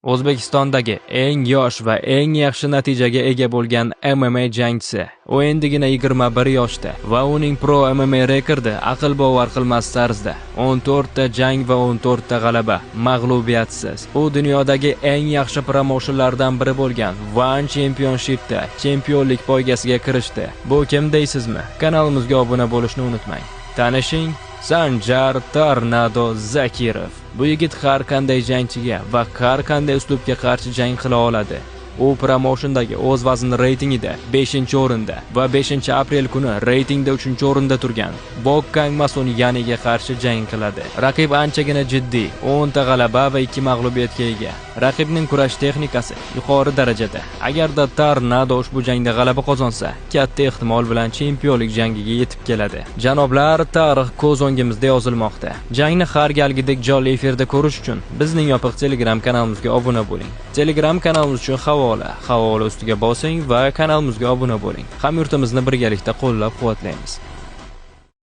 O'zbekistondagi eng yosh va eng yaxshi natijaga ega bo'lgan MMA jangchisi. U endigina 21 yoshda va uning pro MMA rekordi aql bovar qilmas tarzda 14 ta jang va 14 ta g'alaba, mag'lubiyatsiz. U dunyodagi eng yaxshi promotionlardan biri bo'lgan One Championship'da chempionlik poygasiga kirishdi. Bu kim deysizmi? Kanalimizga obuna bo'lishni unutmang. Tanishing, Sanjar Tornado Zakirov. Bu yigit har qanday jangchiga va har qanday uslubga qarshi jang qila oladi. U promotiondagi o'z vazn reytingida 5-o'rinda va 5-aprel kuni reytingda 3-o'rinda turgan Bokkang Masunyaniga qarshi jang qiladi. Raqib anchagina jiddiy, 10 ta g'alaba va 2 mag'lubiyatga ega. Raqibning kurash texnikasi yuqori darajada. Agarda Tornado ushbu jangda g'alaba qozonsa, katta ehtimol bilan chempionlik jangiga yetib keladi. Janoblar, tarix ko'z o'ngimizda yozilmoqda. Jangni har galgidek jonli efirda ko'rish uchun bizning yopiq Telegram kanalimizga obuna bo'ling. Telegram kanalimiz uchun havola ustiga bosing va kanalimizga obuna bo'ling. Hamyurtimizni birgalikda qo'llab-quvvatlaymiz.